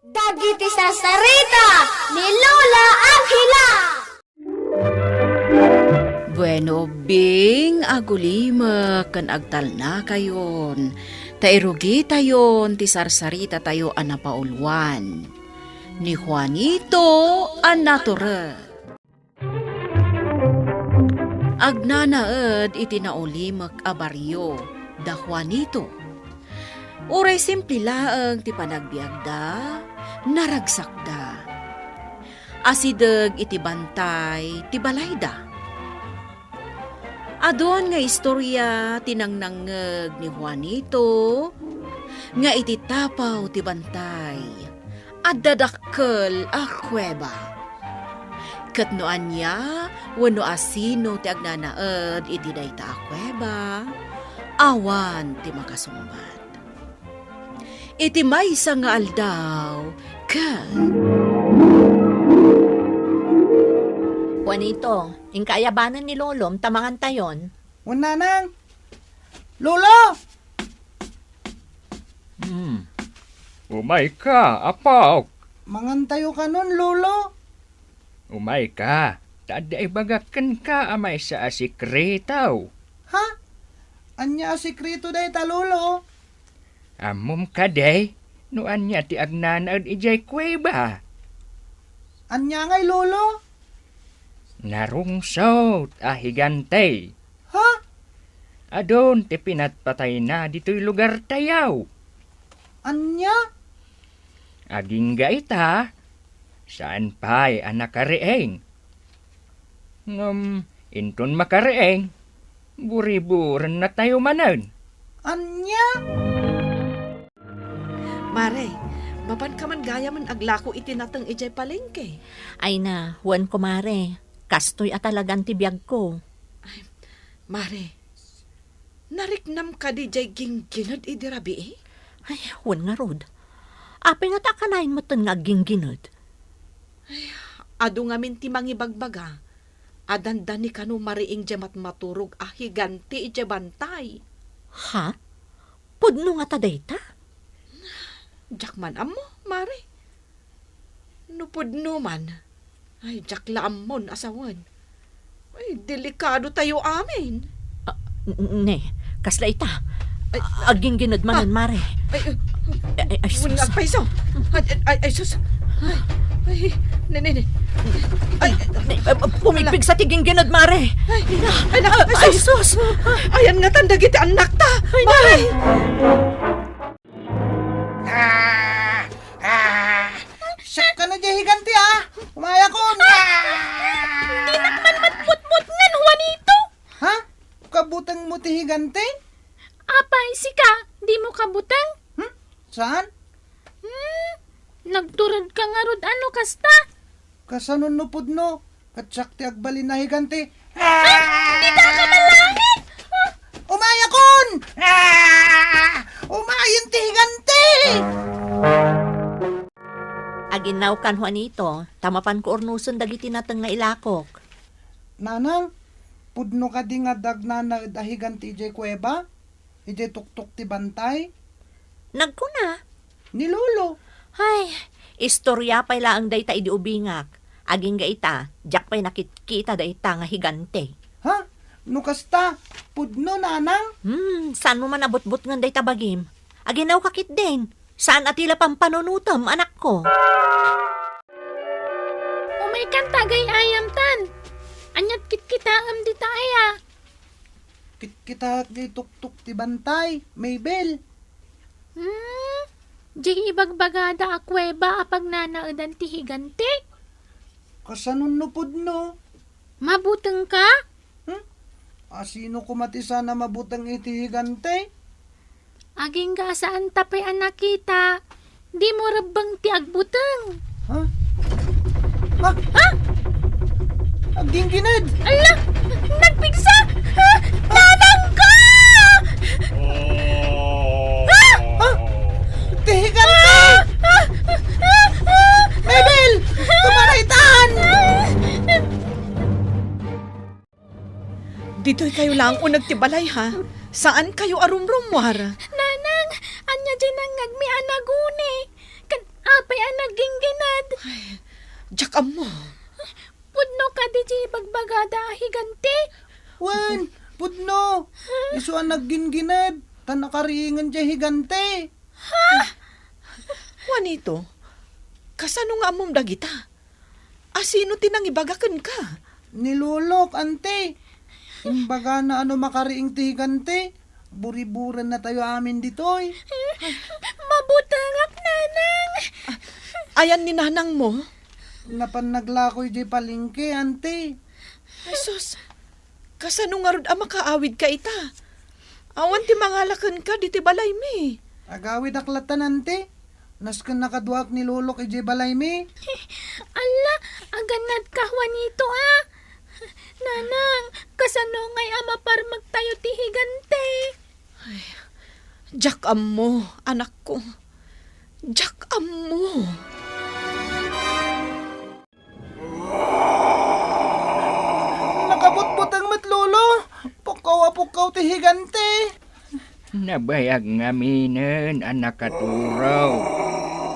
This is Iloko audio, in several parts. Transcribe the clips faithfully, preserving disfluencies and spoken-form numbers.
Dagiti sarsarita ni Lola Angela. Bueno, ubbing, agulimek ken agtalnakayon, ta irugitayon ti sarsaritatayo a napauluan, ni Juanito a Natured. Agnanaed iti naulimek a barrio da Juanito. Uray simple laeng ti panagbiagda, naragsakda. Asideg iti bantay ti balayda. Adun nga istoria ti nangnangngeg ni Juanito nga iti tapaw ti bantay, adda dakkel a kuweba. Ket no ania wenno asino ti agnanaed iti dayta a kuweba, awan ti makasungbat. Iti maysa nga aldaw, ket Juanito, inka ayabanen ni Lolom ta mangantayon. Wen, Nanang. Lolo! Hmm. Umayka, apok. Mangantayo kanon, Lolo. Umayka, ta adda ibagak kenka a maysa a sekreto. Ha? Ania a sekreto dayta, Lolo? Ammom kadi no ania ti agnanaed idiay kuweba? Ania ngay, Lolo? Narungsot a higante. Ha? Adun ti pinatpatayna ditoy lugartayo. Ania? Agingga ita, saan pay a nakariing. Ngem inton makariing, buriburennatayo manen. Ania? Mare, mapanka man gayamen aglako iti nateng idiay palengke. Ay na, wen, kumare. Kastoy a talagan ti biagko. Ay, mare, nariknam kadi diay ginggined idi rabii? Ay, wen ngarud. Apay nga ta kanayon metten nga agginggined? Ay, adu ngamin ti mangibagbaga. A dandani kano mariing diay matmaturog a higante idiay bantay. Ha? Pudno ngata dayta? Diak man ammo, mare. No pudno man, ay, diak la ammon a sawen. Ay, delikadotayo amin. Ah, n-, ne, kasla ita. Ay, agginggined manen, mare. Ay, ay, ay, ay, sus. Agpayso. Ay, ay, ay, sus. Ay, ay, ne, ne, ne. Ay, ne, ah, pumigpigsa ti ginggined, mare. Ay, ay, ay, ay, sus. Ayan ngatan dagiti annakta. Ay, mare. Ah! Ah! Siak kano diay higante, ah! Umayakon! Ah! Dinak man matbutbutngen, Juanito! Ha? Kabutengmo ti higante? Apay, sika, dimo kabuteng? Hmm? Saan? Hmm? Nagturedka ngarud a no kasta? Kasano no pudno? Ket siak ti agbalin a higante. Ay, dita ka malangit! Umayakon! Ah! Umayen ti higante! Aginnawkan, Juanito, ta mapanko urnosen dagiti nateng nga ilakok. Nanang, pudno kadi nga adda agnanaed a higante idiay kuweba? Idiay tuktok ti bantay? Nagkuna? Ni Lolo. Ay, istoria pay laeng dayta idi ubingak. Agingga ita, diak pay nakitkita dayta nga higante. Ha? No kasta, pudno, Nanang? Hmm, saanmo man a butbutngen dayta bagim? Aginnawka ketdin. Saan a ti la pampanunotem, anakko. Umaykan ta agay-ayamtan. Ania't kitkitaem dita aya? Kitkitaek diay tuktok ti bantay, Mabel. Hmm, diay ibagbagada a kuweba a pagnanaedan ti higante? Kasano no pudno? Mabutengka? Hmm? Asino koma ti saan a mabuteng iti higante? Agingga a saanta pay a nakita, dimo rebbeng ti agbuteng. Ha? Ha? Ha? Agginggined! Ala! Nagpigsa! Ah! Nanangko! Ah! Ha? Ti higante! Ah! Ah! Ah! Ah! Mabel! Tumaraytan! Ditoykayo laeng uneg ti balay, ha? Saankayo a rumrummuar. Nanang, ania diay nangngegmi a naguni? Ken apay a Ay, diak ammo. Pudno kadi ti ibagbagada a higante? Wen, pudno. Isu a nagginggined, ta nakariingen ti higante. Ha? Juanito, kasano nga ammom dagita? A sino ti nangibaga kenka? Ni Lolok, ante. Imbagana a no makariing ti higante, buriburenna tayo amin ditoy. Mabutengak, Nanang. Ayan ni nanangmo? Napan naglakoy diay palengke, ante. Ay, sus. Kasano ngarud a makaawidka ita? Awan ti mangala kenka ditoy balaymi. Agawidak latta, ante. Nasken nakaduak ni Lolok idiay balaymi. Alla, agannadka, Juanito, a. Nanang, kasano ngay a maparmektayo ti higante? Ay, diak ammo, anakko. Diak ammo. Nakabutbuteng met, Lolo. Pukkaw a pukkaw ti higante. Nabayag ngaminen a nakaturaw.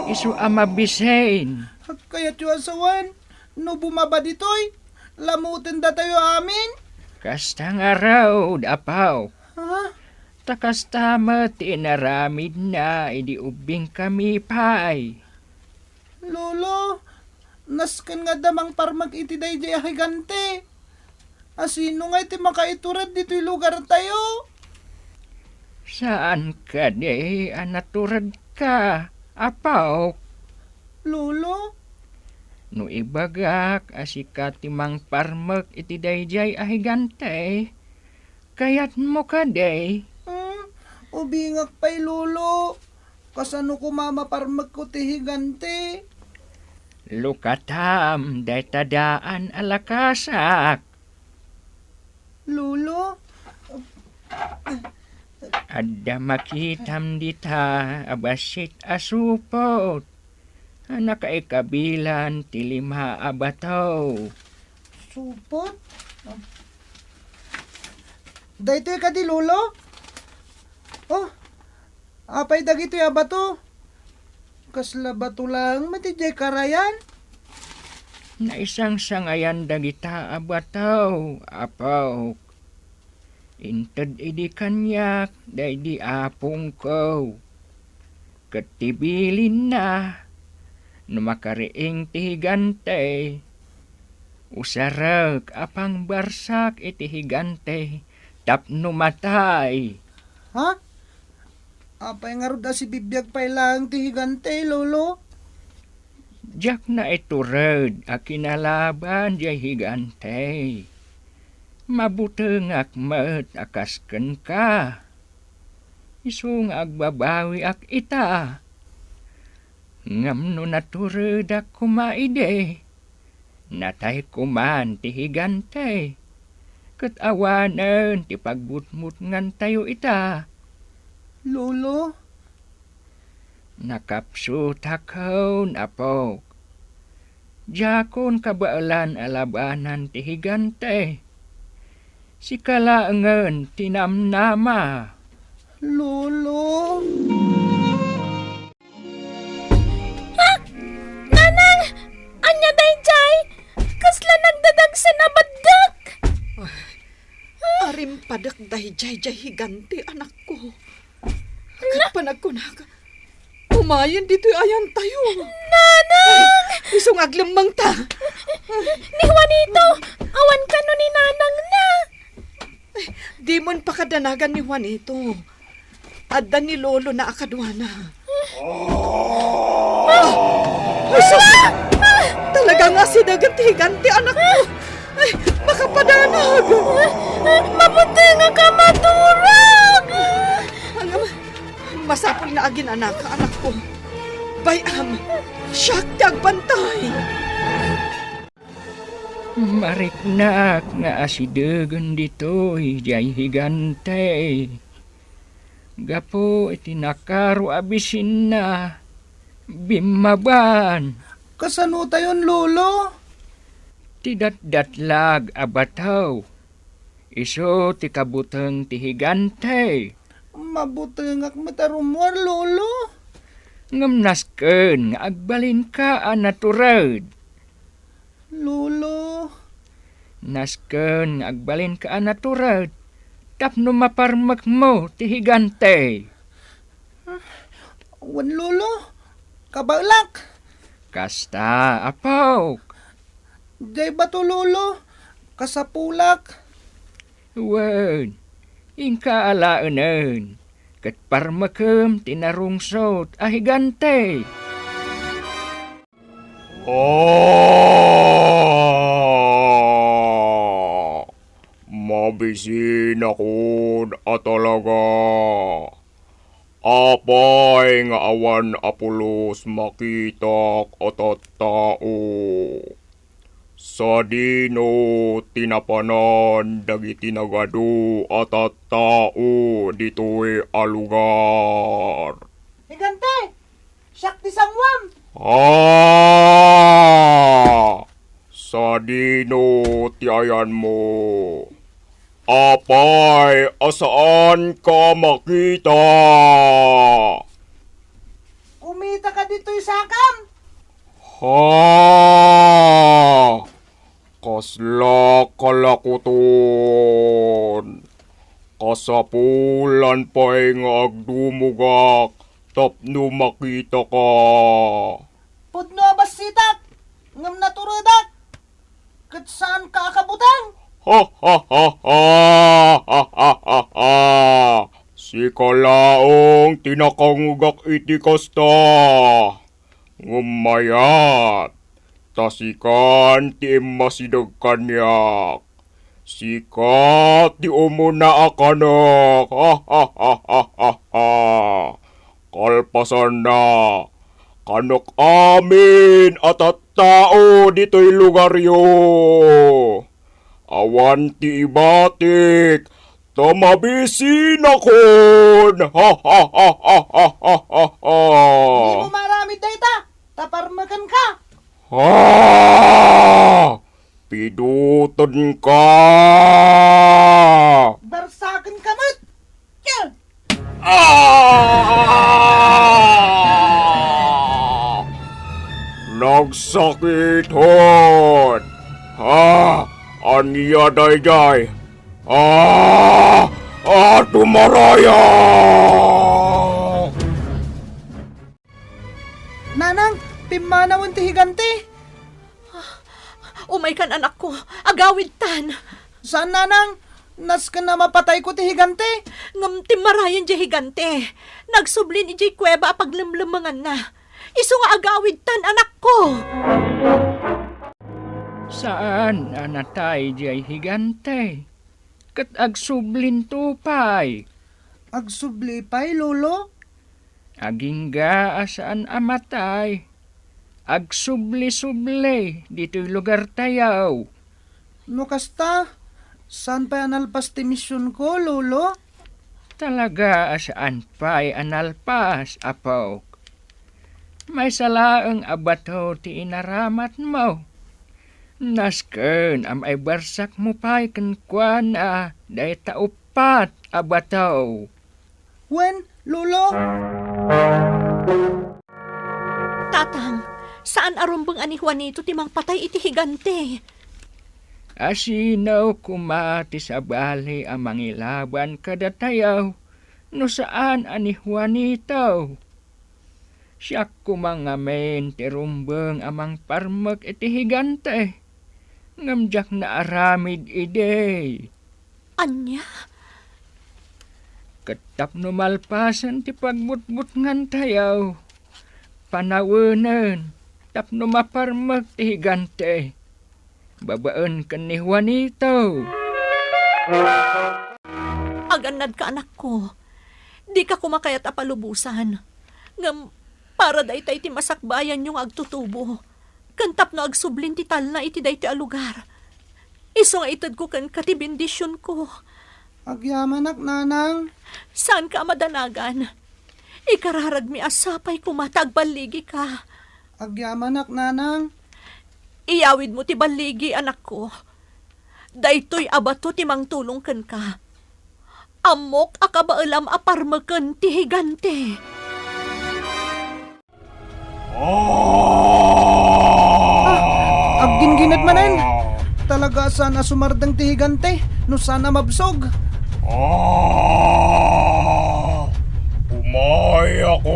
Isu a mabisin. Kayatyo a sawen, no bumaba ditoy, lamuten datayo amin. Kasta ngarud, apo. Ha? Ta kasta met ti inaramidna idi ubbingkami pay. Lolo, nasken nga adda mangparmek iti daydiay a higante. A sino ngay ti makaitured ditoy lugartayo? Saan kadi a naturedka, apok? Lolo? No ibagak a sika ti mangparmek iti daydiay a higante, kayatmo kadi? Hmm, ubingak pay, Lolo. Kasano koma maparmekko ti higante? Lukatam dayta daan a lakasak. Lolo? Adda makitam dita a bassit a supot a nakaikabilan ti lima a bato. Supot? Daytoy kadi, Lolo? Oh, apay dagitoy a bato? Kasla bato laeng met idiay karayan? Naisangsangayan dagita a bato, apok. Inted idi kaniak daydi apongko. Ket ti bilinna, no makariing ti higante, usarek a pangbarsak iti higante tapno matay. Ha? Apay ngarud a sibibiag pay laeng ti higante, Lolo? Diak naitured a kinalaban diay higante. Mabutengak met a kas kenka. Isu nga agbabawiak ita. Ngem no naturedak koma idi, natay koman ti higante, ket awanen ti pagbutbutngantayo ita. Lolo? Nakapsutakon, apok. Diakon kabaelan a labanan ti higante. Sika laengen ti namnama. Lolo? Ah! Nanang! Ania daydiay? Kasla nagdadagsen a baddek! Arimpadek daydiay, diay higante, anakko. Ket panagkunak, umayen ditoy ayantayo. Nanang! Isu nga aglemmengta. Ni Juanito, awan kano ni nanangna. Ay, dimon pakadanagan ni Juanito. Adda ni lolona a kaduana. Ah! Ay, sus! Talaga nga asidegen ti higante, anakko. Ay, makapadanag! Mabutengak a maturog! Ngem, masapul nga aginanaka, anakko. Bay-am, siak ti agbantay. Mariknak nga asidegen ditoy diay higante. Gapu iti nakaro a bisinna, bimmaban. Kasanotayon, Lolo? Ti datdatlag a bato, isu ti kabuteng ti higante. Mabutengak met a rummuar, Lolo. Ngem nasken nga agbalinka a natured. Lolo. Nasken nga agbalinka a natured tapno maparmekmo ti higante. Wen, Lolo. Kabaelak. Kasta, apok. Diay bato, Lolo. Kasapulak. Wen, inka alaenen, ket parmekem ti narungsot a higante. Ah! Mabisinakon a talaga. Apay nga awan a pulos makitak a tattao? Sadino ti napanan dagiti nagadu a tattao ditoy a lugar? Higante, siak ti sanguam. Ah! Sadino ti ayanmo? Apay a saanka makita? Kumitaka ditoy sakam. Ha? Kasla kalakuton. Kasapulan pay nga agdumogak tapno makitaka. Pudno a bassitak, ngem naturedak, ket saanka a kabuteng. Ha, ha, ha, ha! Ha, ha, ha, ha! Sika laeng ti nakangngegak iti kasta. Ngem mayat, ta sikan ti immasideg kaniak. Sika ti umuna a kanek. Ha, ha, ha, ha, ha, ha! Kalpasanna, kanek amin a tattao ditoy lugaryo. Awan ti ibatik ta mabisinakon. Ha, ha, ha, ha, ha, ha, ha, ha. Dimo maaramid dayta, ta parmekenka. Ah! Pidutenka! Barsakenka met! Tiyan! Ah! Nagsakiton! Ah! Ania daydiay? Ah! Ah, tumarayo! Nanang, pimmanawen ti higante. Umaykan, anakko, agawidtan. Saan, nanang, nasken a mapatayko ti higante. Ngem timmarayen diay higante. Nagsublin idiay kuweba a paglemlemmenganna. Isu nga agawidtan, anakko. Saan a natay diay higante, ket agsublinto pay. Agsubli pay, Lolo? Agingga a saan a matay, agsubli-subli ditoy lugartayo. No kasta, saan pay a nalpas ti misionko, Lolo? Talaga a saan pay a nalpas, apok. Maysa laeng a bato ti inaramatmo. Nasken a maibarsakmo pay kenkuana dayta uppat a bato. Wen, Lolo. Tatang, saan a rumbeng a ni Juanito ti mangpatay iti higante. Asino koma ti sabali a mangilaban kadatayo no saan a ni Juanito? Siak koma ngamin ti rumbeng a mangparmek iti higante, ngem diak naaramid idi. Ania? Ket tapno malpasen ti pagbutbutngantayo, panawenen tapno maparmek ti higante babaen ken ni Juanito. Agannadka, anakko. Dika koma kayat a palubosan. Ngem para dayta iti masakbayanyo nga agtutubo, ken tapno agsublin ti talna iti daytoy a lugar. Isu nga itedko kenka ti bendisionko. Agyamanak, nanang. Saanka a madanagan. Ikararagmi a sapay koma ta agballigika. Agyamanak, nanang. Iyawidmo ti balligi, anakko. Daytoy a bato ti mangtulong kenka. Ammok a kabaelam a parmeken ti higante. Ah! Agginggined manen! Talaga a saan a sumardeng ti higante no saan a mabsog. Ah! Umayakon!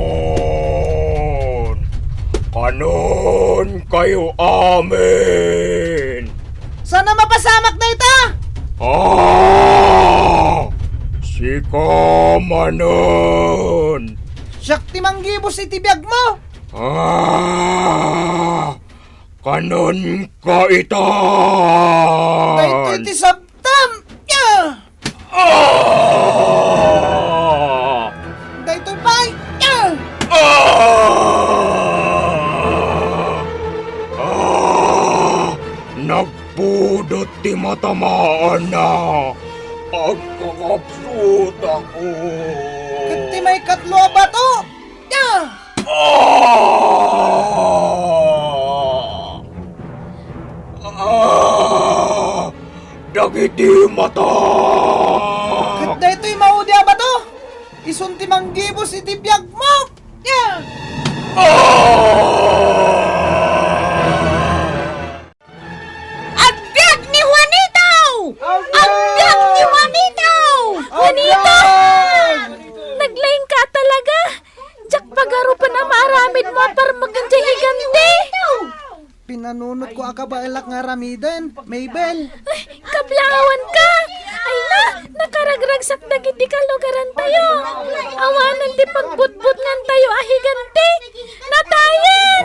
Kanonkayo amin! Saan a mapasamak dayta? Ah! Sika manen! Siak ti manggibus iti biagmo! Ah! Kanonka itan! Daytoy ti sabtam! Ya! Ah! Daytoy pay! Ya! Ah! Ah! Nagpudot ti matamaanna! Agkakapsutako! Ket ti maikatlo a bato! Ah! Ah! Ah! Dagiti mata! Ket daytoy maudi a bato, isun ti manggibus iti biagmo! Ah! Agbiag ni Juanito! Agbiag ni Juanito! Juanito! Agbiag! Naglaingka talaga! Diak pagarupen a maaramid mo a parmek idiay higante! Pinanunotko a kabaelak nga aramiden, Mabel. Ay, kablaawanka! Ay na, nakaragragsak dagiti kalugarantayo! Awanen ti pagbutbutngantayo a higante! Natayen!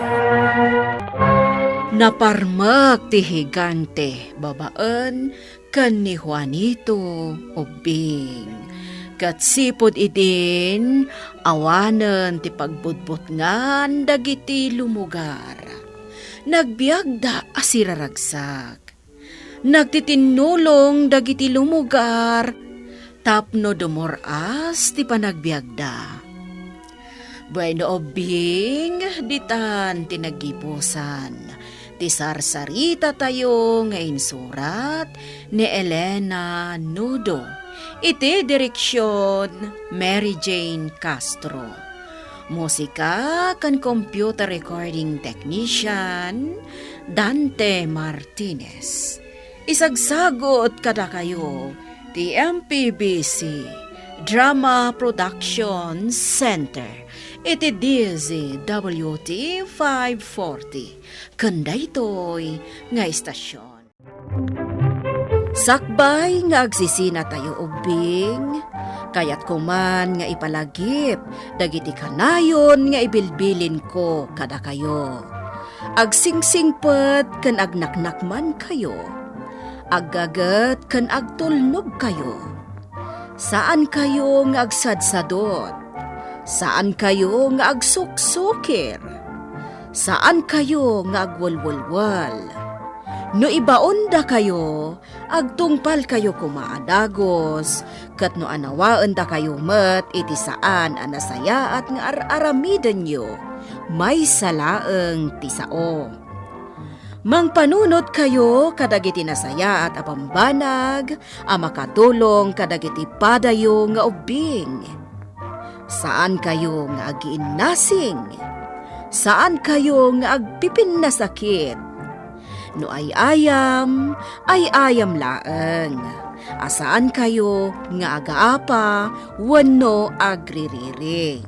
Naparmek ti higante babaen ken ni Juanito Ubbing. Ket sipud idin, awanen ti pagbutbutngan dagiti lumugar. Nagbiagda a siraragsak. Nagtitinnulong dagiti lumugar tapno dumur-as ti panagbiagda. Bueno, Ubbing, ditan ti naggibusan ti sarsaritatayo nga insurat ni Elena Nudo, iti direksion Mary Jane Castro. Musika ken computer recording technician, Dante Martinez. Isagsagut kadakayo ti M P B C Drama Production Center iti D Z W T five forty ken daytoy nga istasyon. Sakbay nga agsisinatayo, Ubbing, kayatko man nga ipalagip dagiti kanayon nga ibilbilinko kadakayo. Agsingsingpet ken agnaknakmankayo. Aggaget ken agtulnogkayo. Saankayo nga agsadsadot. Saankayo nga agsuksukir. Saankayo nga agwelwelwel. No ibaondakayo, agtungpalkayo koma a dagus, ket no anawaendakayo met iti saan a nasayaat nga ar-aramidenyo, maysa laeng ti sao. Mangpanunotkayo kadagiti nasayaat a bambanag a makatulong kadagiti padayo nga ubbing. Saankayo nga agiinnasing. Saankayo nga agpipinnasakit. No ay-ayam, ay-ayam laeng. A saankayo nga agaapa wenno agririri.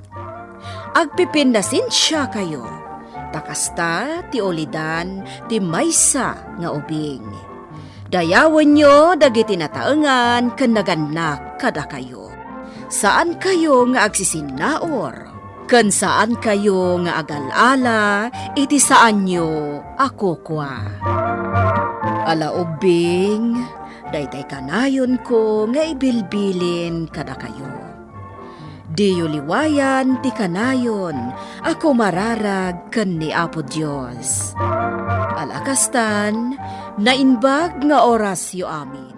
Agpipinnasensiakayo, ta kasta ti ulidan ti maysa nga ubing. Dayawenyo dagiti nataengan ken nagannak kadakayo. Saankayo nga agsisinnaur, ken saankayo nga agal-ala iti saanyo a kukua. Ala ubbing, daytay kanayonko nga ibilbilin kadakayo. Diyo liwayan ti kanayon a kumararag ken ni Apo Dios. Ala kastan, naimbag nga orasyo amin.